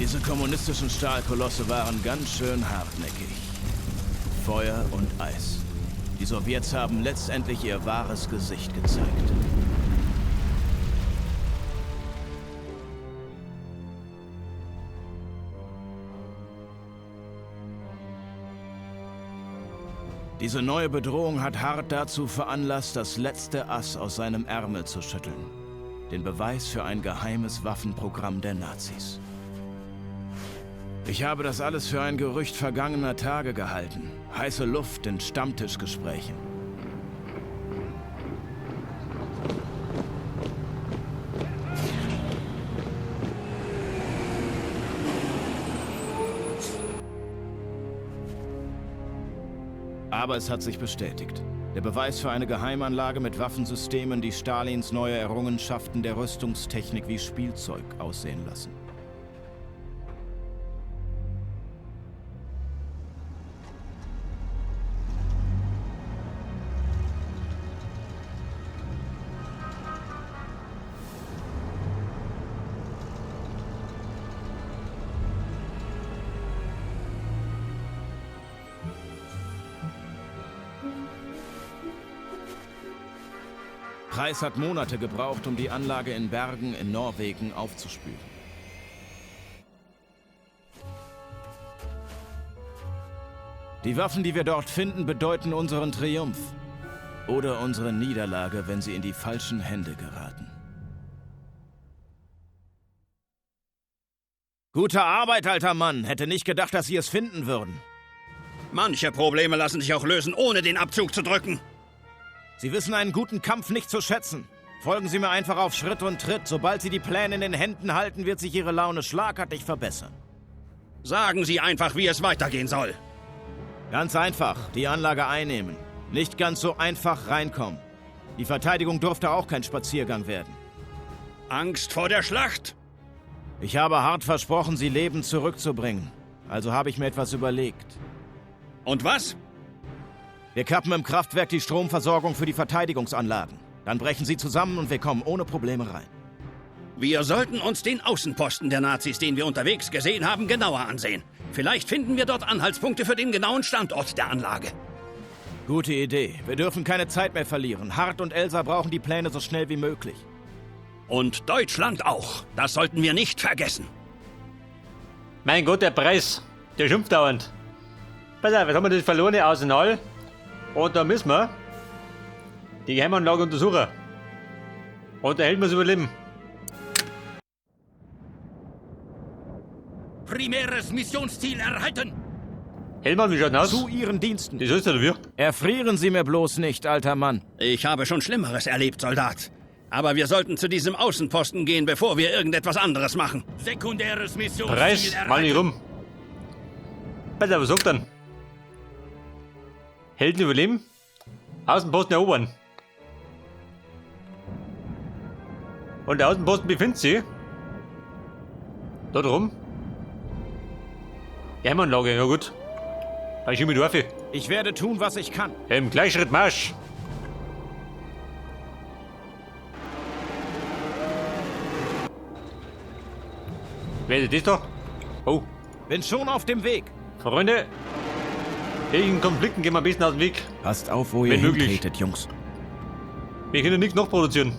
Diese kommunistischen Stahlkolosse waren ganz schön hartnäckig. Feuer und Eis. Die Sowjets haben letztendlich ihr wahres Gesicht gezeigt. Diese neue Bedrohung hat Hart dazu veranlasst, das letzte Ass aus seinem Ärmel zu schütteln. Den Beweis für ein geheimes Waffenprogramm der Nazis. Ich habe das alles für ein Gerücht vergangener Tage gehalten. Heiße Luft in Stammtischgesprächen. Aber es hat sich bestätigt. Der Beweis für eine Geheimanlage mit Waffensystemen, die Stalins neue Errungenschaften der Rüstungstechnik wie Spielzeug aussehen lassen. Preis hat Monate gebraucht, um die Anlage in Bergen in Norwegen aufzuspüren. Die Waffen, die wir dort finden, bedeuten unseren Triumph oder unsere Niederlage, wenn sie in die falschen Hände geraten. Gute Arbeit, alter Mann. Hätte nicht gedacht, dass Sie es finden würden. Manche Probleme lassen sich auch lösen, ohne den Abzug zu drücken. Sie wissen einen guten Kampf nicht zu schätzen. Folgen Sie mir einfach auf Schritt und Tritt. Sobald Sie die Pläne in den Händen halten, wird sich Ihre Laune schlagartig verbessern. Sagen Sie einfach, wie es weitergehen soll. Ganz einfach, die Anlage einnehmen. Nicht ganz so einfach reinkommen. Die Verteidigung durfte auch kein Spaziergang werden. Angst vor der Schlacht? Ich habe hart versprochen, Sie lebend zurückzubringen. Also habe ich mir etwas überlegt. Und was? Wir kappen im Kraftwerk die Stromversorgung für die Verteidigungsanlagen. Dann brechen sie zusammen und wir kommen ohne Probleme rein. Wir sollten uns den Außenposten der Nazis, den wir unterwegs gesehen haben, genauer ansehen. Vielleicht finden wir dort Anhaltspunkte für den genauen Standort der Anlage. Gute Idee. Wir dürfen keine Zeit mehr verlieren. Hart und Elsa brauchen die Pläne so schnell wie möglich. Und Deutschland auch. Das sollten wir nicht vergessen. Mein Gott, der Preis, der schimpft dauernd. Pass auf, jetzt haben wir das verlorene Arsenal. Und da müssen wir die Geheimanlage untersuchen. Und der Held muss überleben. Primäres Missionsziel erhalten! Hellmann, wie schaut denn aus? Zu Ihren Diensten. Das ist ja dafür. Erfrieren Sie mir bloß nicht, alter Mann. Ich habe schon Schlimmeres erlebt, Soldat. Aber wir sollten zu diesem Außenposten gehen, bevor wir irgendetwas anderes machen. Sekundäres Missionsziel Preis, mal nicht rum. Pass auf, was sagt dann? Helden überleben? Außenposten erobern. Und der Außenposten befindet sich da drum. Geheimanlage, ja gut. Bei Schimidorfi. Ich werde tun, was ich kann. Im Gleichschritt Marsch. Wer ist das da? Oh, Bin schon auf dem Weg. Freunde. In Konflikten gehen wir am besten aus dem Weg. Passt auf, wo ihr Wenn möglich. hintretet, Jungs. Wir können nichts noch produzieren.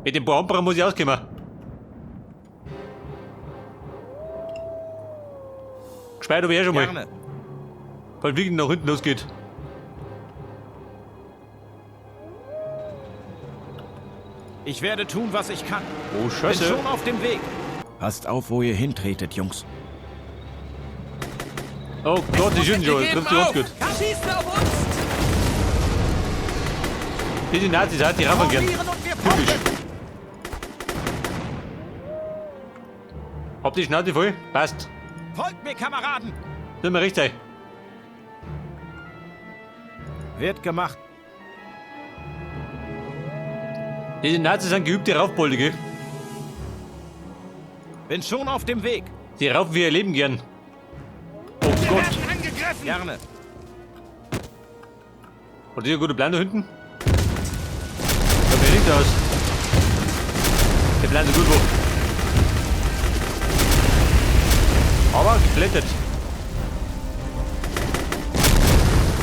Mit dem paar Hamperer muss ich auskommen. Gescheit habe ich eh schon mal. Gerne. Weil wirklich nach hinten losgeht. Ich werde tun, was ich kann. Oh, Bin Scheiße. schon auf dem Weg. Passt auf, wo ihr hintretet, Jungs. Oh Gott, die schießen schon. Das trifft sie uns gut. Schießen auf uns! Die sind Nazis, die raffen gern. Formieren und wir Typisch. punkten! Habt die Schnauze voll? Passt. Folgt mir, Kameraden! Sind wir recht sein. Wird gemacht. Diese Nazis sind geübte Raufbolde, gell? Bin schon auf dem Weg. Die raufen wie ihr Leben gern. Oh Gott. Angegriffen! Gerne. Hat dieser gute Plan da hinten? Da mir nicht aus. Der Plan so gut wo. Aber geplättet.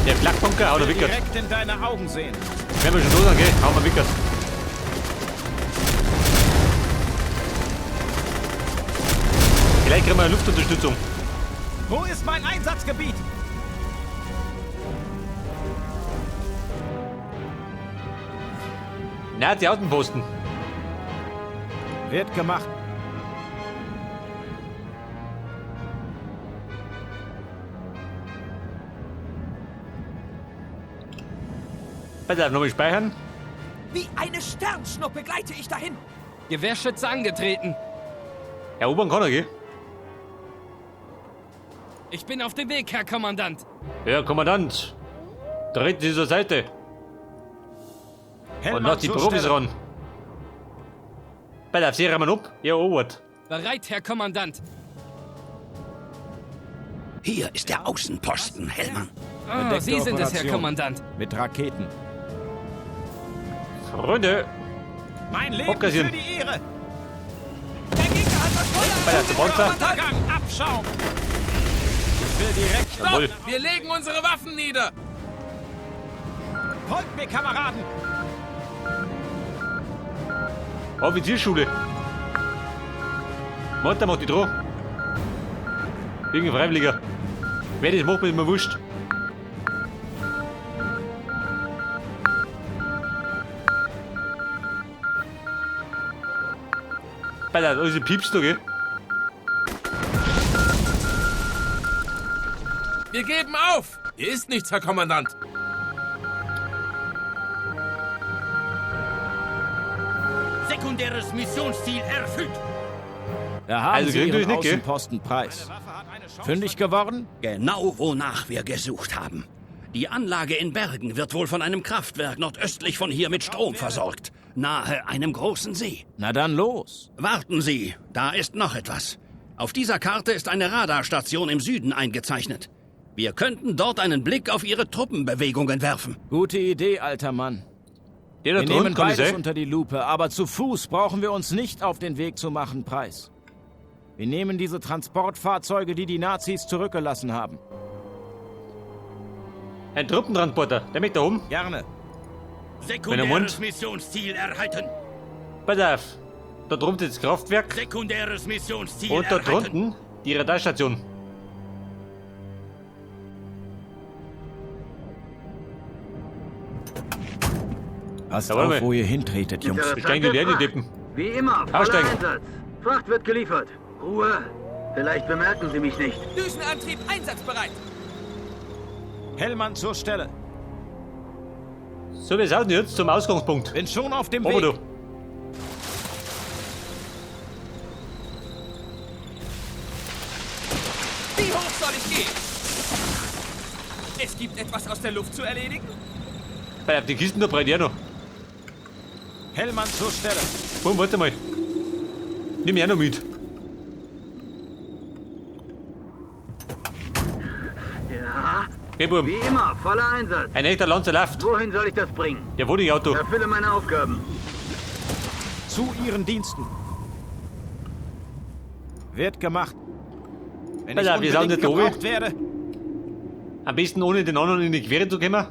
Der Flakbunker haut er Will wickert. direkt in deine Augen sehen. Wenn wir schon los sind, gell? Hauen wir wickert. Vielleicht kriegen wir Luftunterstützung. Wo ist mein Einsatzgebiet? Nazi Außenposten. Wird gemacht. Pass auf, nochmal speichern. Wie eine Sternschnuppe gleite ich dahin. Gewehrschütze angetreten. Erobern kann er, gell? Ich bin auf dem Weg, Herr Kommandant. Ja, Kommandant. Treten Sie zur Seite. Und Hellmann lass die zur Profis Stelle. ran. Pass auf, sie rammen ab. Ja, erobert. Bereit, Herr Kommandant. Hier ist der Außenposten, Hellmann. Ah, Verdeckte Sie sind es, Herr Operation. Kommandant. Mit Raketen. Freunde. Mein Leben Abkassieren. für die Ehre. Der Gegner hat das Feuer. Pass auf, der Panzer. Untergang, Abschaum. Ich will direkt... Jawohl. Wir legen unsere Waffen nieder. Folgt mir, Kameraden. Offizierschule. Warte, macht die droh. Irgendein Freiwilliger. Wer das macht, ist mir wurscht. Alter, alles Pieps da, gell? Wir geben auf! Hier ist nichts, Herr Kommandant. Sekundäres Missionsziel erfüllt. Da haben Also Sie kriegen Ihren durch nicht, gell? Außenpostenpreis. Fündig geworden? Genau wonach wir gesucht haben. Die Anlage in Bergen wird wohl von einem Kraftwerk nordöstlich von hier mit Strom versorgt. Nahe einem großen See. Na dann los. Warten Sie, da ist noch etwas. Auf dieser Karte ist eine Radarstation im Süden eingezeichnet. Wir könnten dort einen Blick auf Ihre Truppenbewegungen werfen. Gute Idee, alter Mann. Der da Wir drunten nehmen kann ich beides sein. unter die Lupe, aber zu Fuß brauchen wir uns nicht auf den Weg zu machen, Preis. Wir nehmen diese Transportfahrzeuge, die die Nazis zurückgelassen haben. Ein Truppentransporter. Der möchte da oben. Gerne. Sekundäres Missionsziel erhalten. Pass auf. Da drunten das Kraftwerk. Sekundäres Missionsziel Und da drunten die Radarstation. Passt Jawohl, auf, mal. wo ihr hintretet, Jungs. Wir steigen die leer, die Deppen. Wie immer, voller Aussteigen. Einsatz. Fracht wird geliefert. Ruhe. Vielleicht bemerken Sie mich nicht. Düsenantrieb einsatzbereit. Hellmann zur Stelle. So, wir sind jetzt zum Ausgangspunkt. Bin schon auf dem Ober Weg. du. Wie hoch soll ich gehen? Es gibt etwas aus der Luft zu erledigen? Pass auf, die Kisten da brennt ja noch. Hellmann zur Stelle. Bumm, warte mal. Nimm mich auch noch mit. Ja, Geh, Bub. wie immer, voller Einsatz. Ein echter Lanzer läuft. Wohin soll ich das bringen? Der Wohnungsauto. Erfülle meine Aufgaben. Zu Ihren Diensten. Wird gemacht. Wenn ich Pass auf, wir sind unbedingt nicht oben. gebraucht werde. Am besten ohne den anderen in die Quere zu kommen.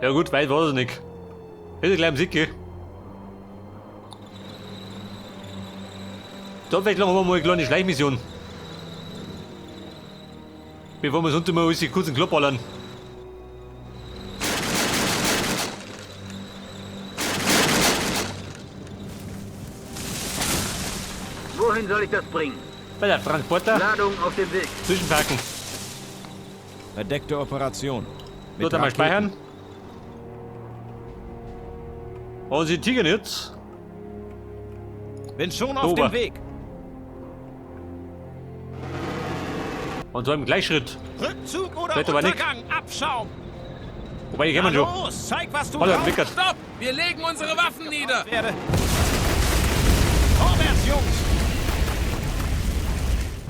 Ja gut, weit war das nicht. Ist ja gleich am Sieg, gell? Da vielleicht machen wir mal eine kleine Schleichmission. Bevor wir sonst mal alles kurz in den Klopp ballern. Wohin soll ich das bringen? Bei der Transporter Ladung auf dem Weg. zwischenparken. Verdeckte Operation. Mit Dort einmal Raketen. speichern. Und sie tigern jetzt. Bin schon auf Ober. dem Weg. Und zwar im Gleichschritt. Rückzug oder Vielleicht aber nicht. Untergang. Abschaum. Wobei, die Na kennen wir schon. los, zeig, was du Holla, drauf Wickert. Stopp! Wir legen unsere Waffen nieder! werde. Vorwärts, Jungs!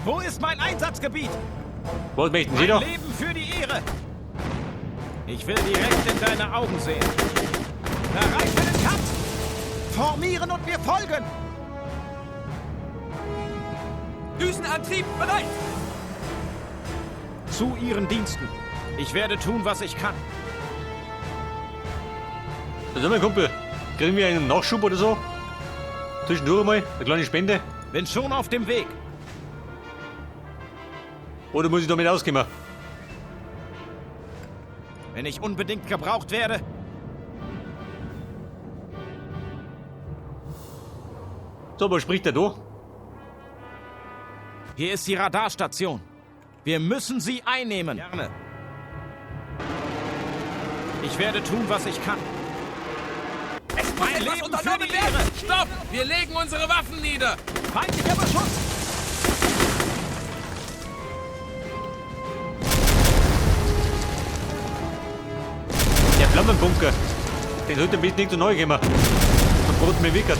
Wo ist mein Einsatzgebiet? Was möchten Sie Mein noch? Leben für die Ehre! Ich will direkt in deine Augen sehen. Bereit für den Kampf! Formieren und wir folgen! Düsenantrieb bereit! Zu Ihren Diensten. Ich werde tun, was ich kann. Also mein Kumpel, kriegen wir einen Nachschub oder so? Zwischendurch mal, eine kleine Spende. Bin schon auf dem Weg. Oder muss ich damit auskommen? Wenn ich unbedingt gebraucht werde. So, was spricht der da? Hier ist die Radarstation. Wir müssen sie einnehmen. Gerne. Ich werde tun, was ich kann. Es muss Mein etwas Leben für unternommen die werden! Ehre. Stopp! Wir legen unsere Waffen nieder! Feindlicher Beschuss! Der Flammenbunker. Den sollte ein bisschen nicht so neu gehen. Und Brot mit Wickert.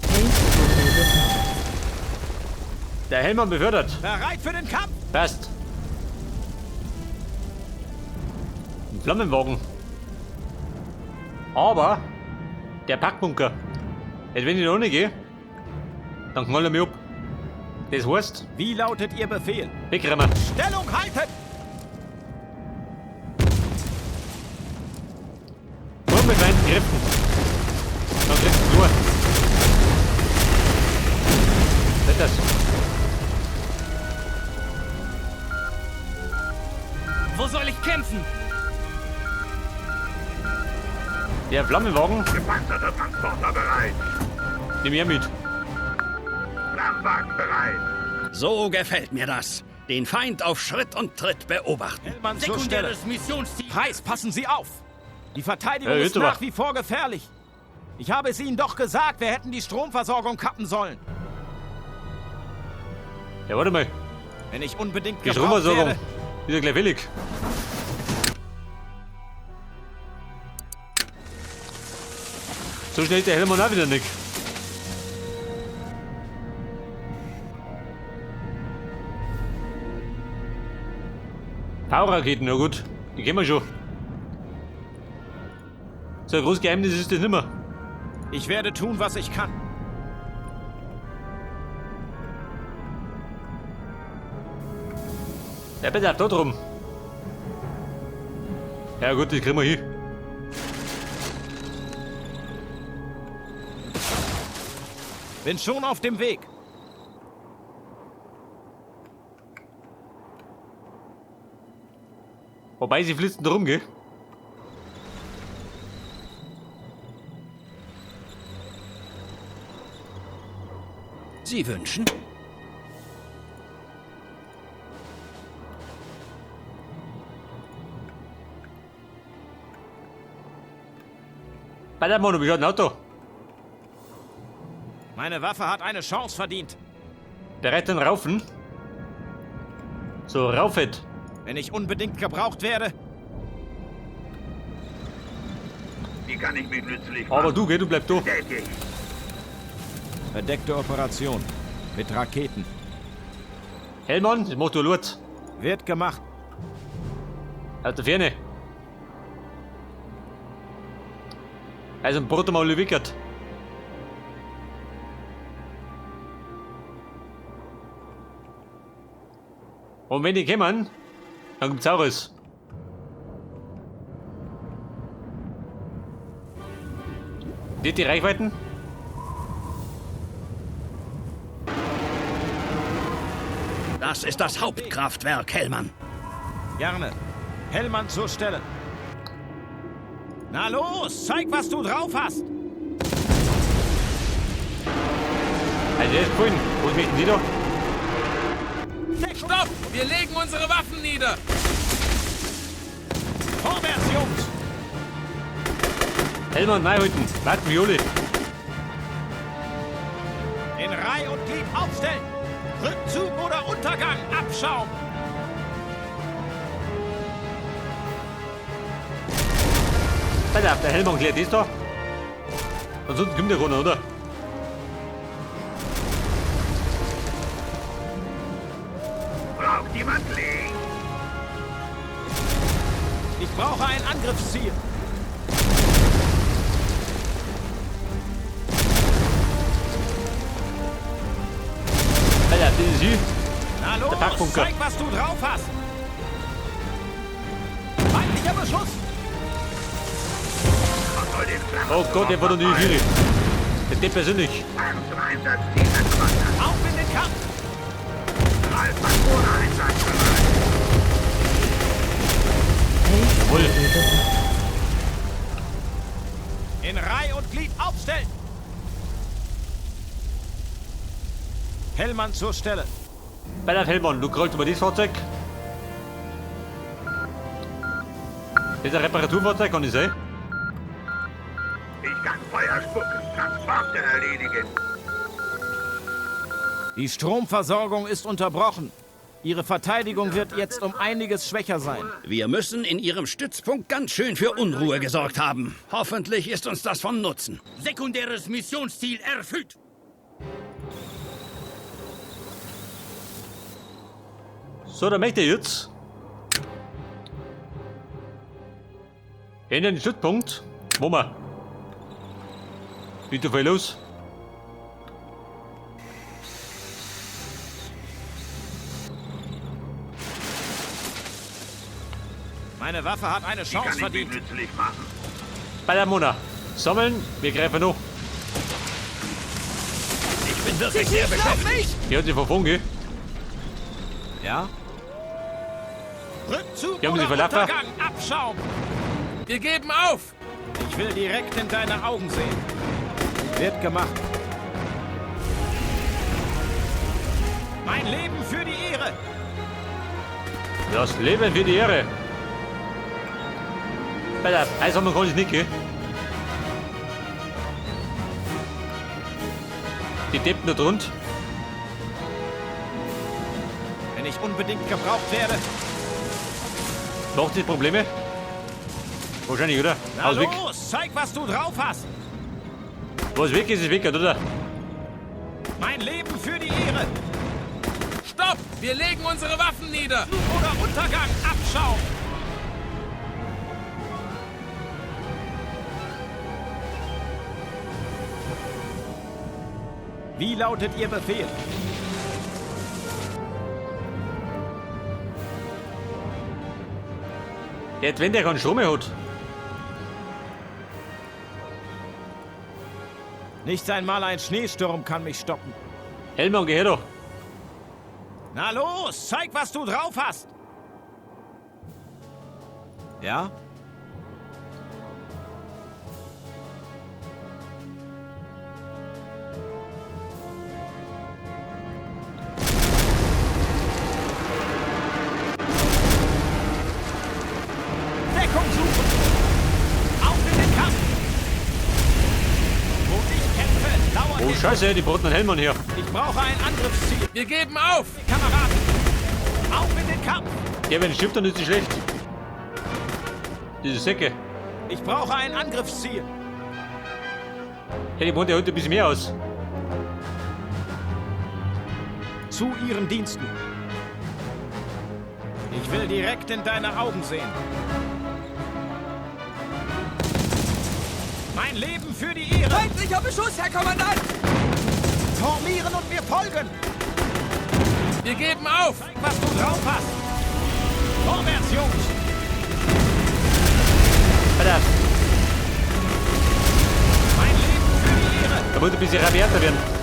Held wurde befördert. Der Hellmann befördert. Bereit für den Kampf! Passt. Ein Flammenwagen. Aber der Packbunker. Jetzt, wenn ich da ohne gehe, dann knallt er mich ab. Das heißt, Wie lautet Ihr Befehl? wegrennen. Stellung halten! Nur mit meinen Kräften. Dann kriegst du nur. Seht das? Wo soll ich kämpfen? Der Flammenwagen, Gepanzerter Transporter bereit. nimm ich mit. Flammenwagen bereit. So gefällt mir das. Den Feind auf Schritt und Tritt beobachten. Hellmann zur Stelle. Missionsziel. Preis, passen Sie auf! Die Verteidigung Herr ist Hüttebach. nach wie vor gefährlich. Ich habe es Ihnen doch gesagt, wir hätten die Stromversorgung kappen sollen. Ja, warte mal. Wenn ich unbedingt Die gebraucht Stromversorgung werde. ist ja gleich fällig. So schnell ist der Hellmann auch wieder nicht. V-Raketen, na gut, die kennen wir schon. So ein großes Geheimnis ist das nimmer. Ich werde tun, was ich kann. Ja, bitte, da drum. Ja gut, das kriegen wir hin. Bin schon auf dem Weg. Wobei, sie flitzen drum, gell? Sie wünschen? Bei der Mann, wie schaut ein Auto? Meine Waffe hat eine Chance verdient. Bereit den Raufen? So, raufet. Wenn ich unbedingt gebraucht werde. Wie kann ich mich nützlich Aber machen? du, gell, du bleibst da. Tätig. Verdeckte Operation. Mit Raketen. Hellmann, das macht du Lurz. Wird gemacht. Aus der Ferne. Also ein Brot mal Wickert. Und wenn die kommen, dann gibt's auch was. Die Reichweiten? Das ist das Hauptkraftwerk, Hellmann. Gerne. Hellmann zur Stelle. Na los, zeig, was du drauf hast. Also der ist gefallen. Was möchten die da? Stopp! Wir legen unsere Waffen nieder! Vorwärts, Jungs! Hellmann, reinhalten. Warten, Viole. In Reih und Glied aufstellen! Rückzug oder Untergang! Abschaum! Pass auf, der Hellmann klärt das da. Ansonsten kommt der keiner, oder? Braucht jemand Licht? Ich brauche ein Angriffsziel. Pass auf, das ist hier. Na los, Der Packbunker. zeig, was du drauf hast. Feindlicher Beschuss. Oh Gott, der war doch nicht hier. Der Depp persönlich. Zum Einsatz, Herr Kommandant. Auf in den Kampf. Strahlpatrone einsatzbereit. Jawohl. In Reih und Glied aufstellen. Hellmann zur Stelle. Pass auf, Hellmann, du krollst über dieses Fahrzeug. Das ist ein Reparaturfahrzeug, kann ich sein? Ich kann Feuer spucken, Transporte erledigen. Die Stromversorgung ist unterbrochen. Ihre Verteidigung wird jetzt um einiges schwächer sein. Wir müssen in Ihrem Stützpunkt ganz schön für Unruhe gesorgt haben. Hoffentlich ist uns das von Nutzen. Sekundäres Missionsziel erfüllt. So, da möchte ich jetzt in den Stützpunkt. Wo wir? Wie viel los? Meine Waffe hat eine Wie Chance kann ich mich verdient. nützlich machen? Bei der Mona. Sammeln, wir greifen noch. Ich bin wirklich sehr beschäftigt. Die hat sich verfangen, gell? Ja? Rückzug Die haben sie oder verlaufen. Untergang. Abschaum. Wir geben auf! Ich will direkt in deine Augen sehen. Wird gemacht. Mein Leben für die Ehre. Das Leben für die Ehre. Bei der Eishammer kann ich nicht, gell? Die Deppen da drunter. Wenn ich unbedingt gebraucht werde. Macht das Probleme? Wahrscheinlich, oder? Na Haus weg. los, zeig, was du drauf hast. Was weg ist, ist weg, oder? Mein Leben für die Ehre. Stopp! Wir legen unsere Waffen nieder! Oder Untergang. Abschaum. Wie lautet Ihr Befehl? Der wenn der keinen Strom mehr hat. Nicht einmal ein Schneesturm kann mich stoppen. Hellmann, geh her da. Na los, zeig, was du drauf hast. Ja? Deckung suchen! Auf in den Kampf! Wo ich kämpfe, lauert Oh der Scheiße, die brauchen einen Hellmann hier. Ich brauche ein Angriffsziel. Wir geben auf! Kameraden, auf in den Kampf! Der, wenn stirbt, dann ist sie schlecht. Diese Säcke. Ich brauche ein Angriffsziel. Ja, die wohnt ja heute ein bisschen mehr aus. Zu Ihren Diensten. Ich will direkt in deine Augen sehen. Mein Leben für die Ehre. Feindlicher Beschuss, Herr Kommandant! Formieren und mir folgen. Wir geben auf! Zeig, was du drauf hast. Vorwärts, Jungs. Alter, Mein Leben für die Ehre. da muss ein bisschen rabiater werden.